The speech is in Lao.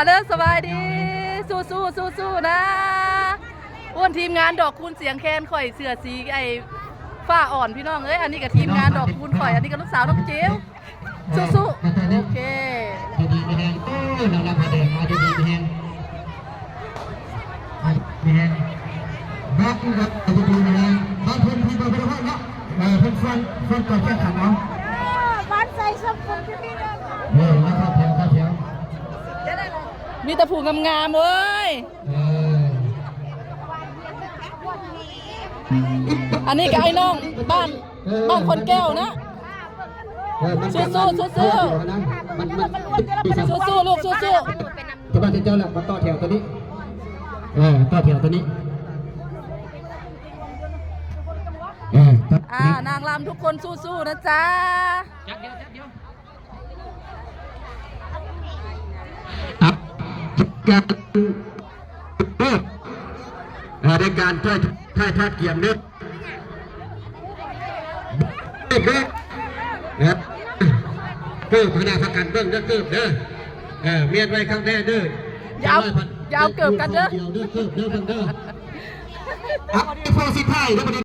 ເດີ ສະບາຍດີ ສູ້ໆ ສູ້ໆ ນະ. ໂອ້ ທີມງານດອກຄູນສຽງແຄນຂ້ອຍ ເສື້ອສີໄອ້ຟ້າອ່ອນ ພີ່ນ້ອງເອີຍ. ອັນນີ້ກໍທີມງານດອກຄູນຂ້ອຍ ອັນນີ້ກໍລູກສາວນ້ອງເຈວ ສູ້ໆ ໂອເຄ ຢູ່ດີມີແຮງ ໂອ້ຍ ລາວລຳພາແດງ ມາຢູ່ດີມີແຮງ ມີແຮງ ບາດນີ້ກໍຢູ່ດີມີແຮງ ບາດເພິ່ນ ເພິ່ນກໍບໍ່ໄດ້ຮ້ອນເນາະ ເອີ ເພິ່ນຊວນ ຊວນກ່ອນແຂ່ງຂັນເນາະ ບາດໃສ່ສົມຜົນຢູ່ນີ້ເດີ ເອີ ມາເຂົ້າແຖວ ເຂົ້າແຖວ ມີແຕ່ຜູ້ງາມໆ ເອີຍ ເອີ ອັນນີ້ກໍໄອ້ນ້ອງບ້ານ ເອີ ບ້ານຄົນແກ້ວນະ ເອີ ມັນ ສູ້ໆ ສູ້ໆ ມັນ ມັນ ສູ້ໆ ລູກ ສູ້ໆ ຈະມາເຈົ້າແລ້ວ ມາຕໍ່ແຖວຕົວນີ້ ເອີ ຕໍ່ແຖວຕົວນີ້ ເອີ ອ່າ ນາງລຳທຸກຄົນສູ້ໆ ນະຈ໊ະ. ອ່ະ ການ ເອີ ໃນການຖ້ວຍທາຍທາດກຽມເດີ ເດີ ເກີບ ພະນາປະກັນເບິ່ງເດີ ເກີບເດີ ເອີ ມຽນໄວ້ຂ້າງແດ່ເດີ ຢ່າເອົາ ຢ່າເອົາເກີບກັນເດີ ດຽວເດີ ເກີບເດີ ເບິ່ງເດີ ອ່ະ ໂພຊິໄທເດີ.